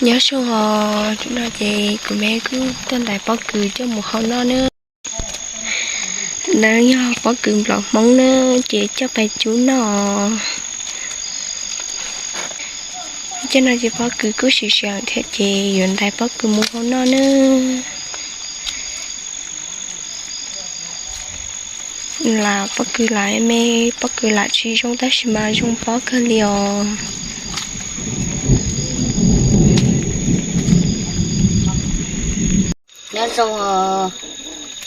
Nyob zoo os, no ces kuv me kuj tuaj ntais pob kws coj mus hau noj na. Lawv yog pob kws nplaum Hmoob na, ces coj pais cub noj. Coj no ces pob kws kuj siav siav thiab ces yuav ntais pob kws mus hau noj na. Lam pob kws lam me, pob kws lam tsis zoo tab sis mas zoo pob kawg li os. Nyob zoo os,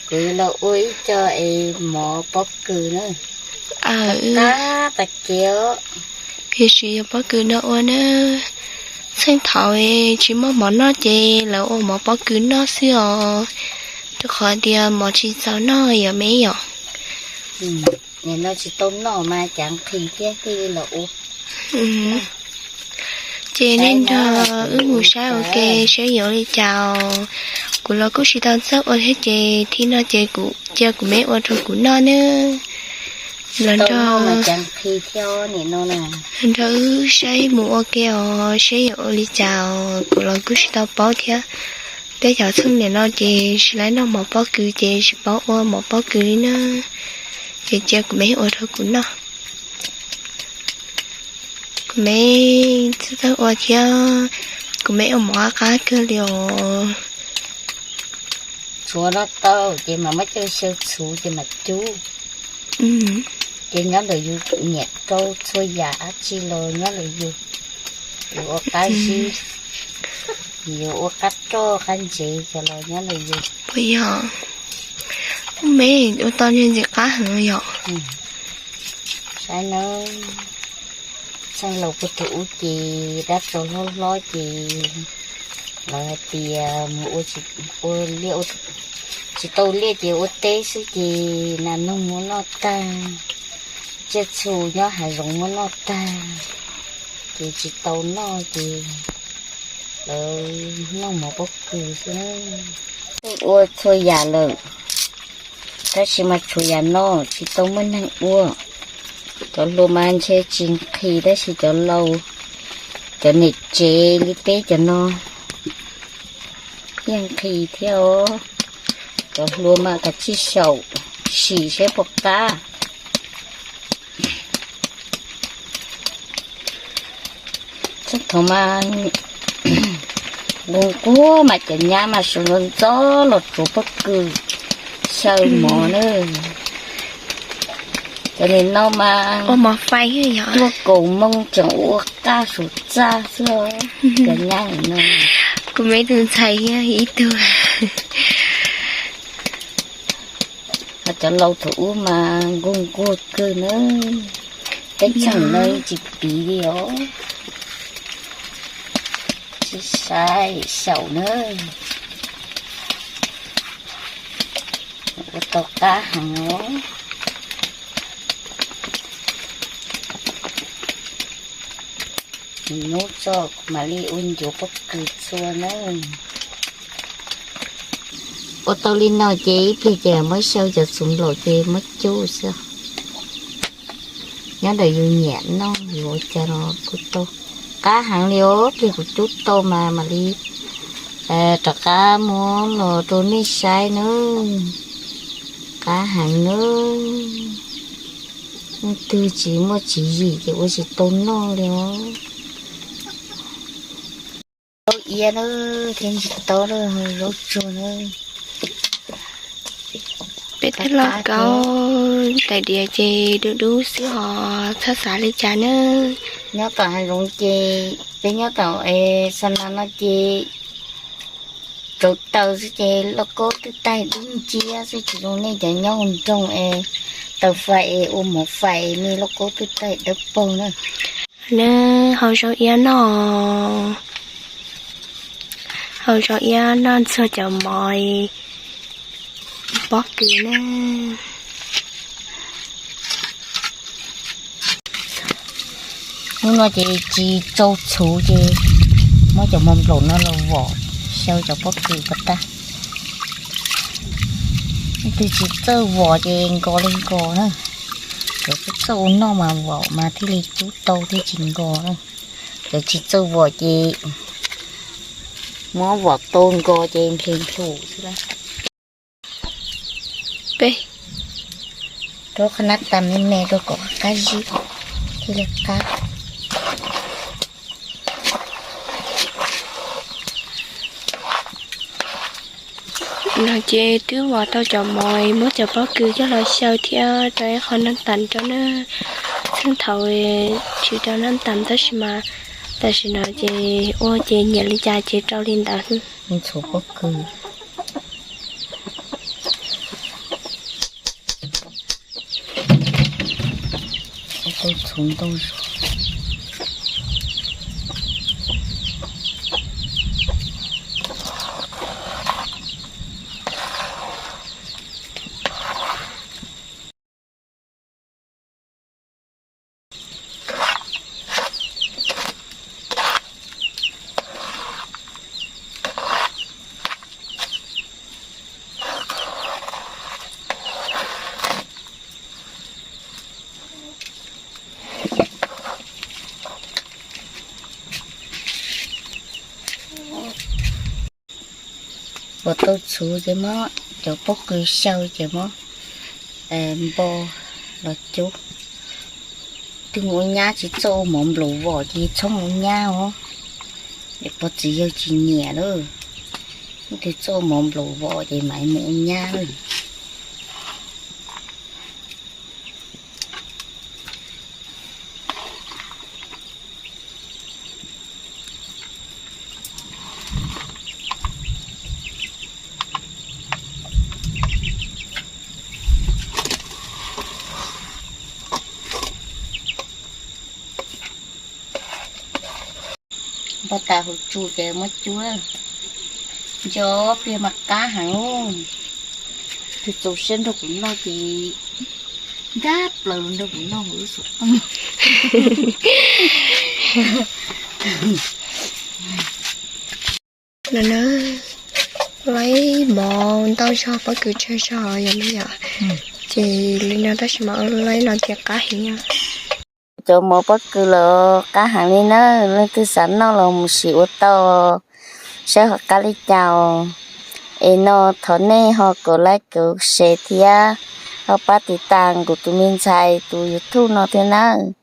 kuv los ua ib co es mov pob kws na. Qab qab kiag. Tiam sis yog pob kws no ua na, txheej thaum tsis muaj mov noj ces lawv ua mov pob kws noj xwb os, rau qhov tias mov tsis txaus noj yom me yom. Nim no tsis tau noj mas cav nqhis thiab thiaj li los ua. Ces nej nrog wb mus saib ua ke saib yuav ua li cas. Kuv los kuj tsis tau txawj ua thiab ces thib no ces kuv cia kuv me ua rau kuv noj na. Los nrog, nrog wb saib mus ua ke os, saib yuav ua li cas os, kuv los kuj tsis tau paub thiab. Peb cov txheej nim no ces tsis laib noj mov pob kws ces tsis paub ua mov pob kws li na. Ces cia kuv me ua rau kuv noj. Kuv me txawj txawj ua thiab, kuv me ua mov qab kawg li os. Tshuav no tau ces mas muab coj xyaw txhuv ces mas cub. Ces nyob ntawm yus nyiam rau txhua yam dab tsi los nyob ntawm yus. Yus ua qab zib, yus ua qab roj qab ntsev cov los nyob ntawm yus. Puas yog? Ub me, ua tau ntxim qab heev yom. Saib na, txheej laus puag thaum ub ces dab tsov hlob hlob ces lawv hais tias mus ua, ua liaj, tsis tau liaj ces ua teb xwb ces nas noog muab noj tag, tsiaj txhu nyob hav zoov muab noj tag, ces tsis tau noj ces lawv noj mov pob kws xwb. Ua txhua yam lawm, tab sis mas tshuav yam no tsis tau muaj neeg ua. Cov hluas mas ntshe tsis nqhis tab sis cov laus, cov niam tsev li peb cov no yeej nqhis thiab os. Cov hluas mas kav tsij xyaum sim seb puas qab. Txheej thaum mas nquag nquag mas cov nyab mas sawv ntxov ntxov los tsuav pob kws xyaw mov na. Cov nim no mas tuaj kaum moo tseem ua qaj saum txaj xwb. Cov nyab nim no, kuv me tus ntxhais yog ib tug. Ho cov laus thaum ub mas nquag nquag kawg na. Peb tseem no tsis piv li os. Tsis saib xyaum na. Ua tau qab heev os. Hnub tso kuv mam li ua ncuav pob kws txhua na. Ua tau li no ces ib pliag ces muab xyaw cov txhuv nplaum ces muab cub xwb. Nyob ntawm yus nyiam noj yus ua cas los kuj tau. Qab heev li os, pliag kuv cub tau mas mam li rov qab muab los rau nej saib na. Qab heev na. Leej twg tsis muaj tswv yim ces ua tsis tau noj li os. Zaub iab na, thiab ntsis taub na, zaub tsuag na. Peb tej lauj kaub tais diav ces dub dub xwb ho txhob xav li cas na. Nyob tom hav zoov ces peb nyob tom xa nas no ces rauv taws xwb ces lauj kaub twb taig dub nciab xwb, tsis zoo nej cov nyob hauv nroog es taws fais es ua mov fais es me lauj kaub twb taig dawb paug na. Na, hau zaub iab noj, hau zaub iab noj txog cov mov pob kws na. Hnub no ces tsis tsau txhuv ces muab cov mov nplaum no los vom xyaw cov pob kws kom tag. Leej twg tsis txawj vom ces nkos li nkos na. Cov txawj txawj ua noj mas vom mas thiaj li cub tau thiaj tsis nkos na. Cov tsis txawj vom ces Muab vom tau nkaus ces nplhis nplhus xwb. Peb rau qhov nab tas me me rau kom qab zib thiaj li qab. No ces twb vom tau cov mov, muab cov pob kws coj los xyaw thiab rau ib qho nab tas rau na. Txheej thaum tsis rau nab tas tab sis mas tam sim no ces ua ces nyiam li cas ces rau li ntawd. Ntxhuav pob kws. Tau txhuv ntau zog. Vom tau txhuv ces muab cov pob kws xyaw ces muab npo los cub. Twg mus ua nyab tsis txawj ua mov nplaum vom ces txhob mus ua nyab os. Es pog txiv yawg tsis nyiam lawm. Twg txawj ua mov nplaum vom ces mam mus ua nyab lawm. Npog tas hauv tsu ces muab cub. Nco pliag mas qab heev. Tus txaus siab nrog kuv noj ces nkag plaws los nrog kuv noj hauv lub xov tooj. Laib mov ntau zog, pob kws tsawg zog yom me yom. Ces li no tab sis mas laib no ces qab heev. Cov mov pob kws los qab heev li na, leej twg xav noj los mus sim ua tau, saib ho qab li cas. Es no thov nej ho kaum like kaum share thiab ho pab tiv tas kuv tus me ntxhais tus YouTube no thiab nawb.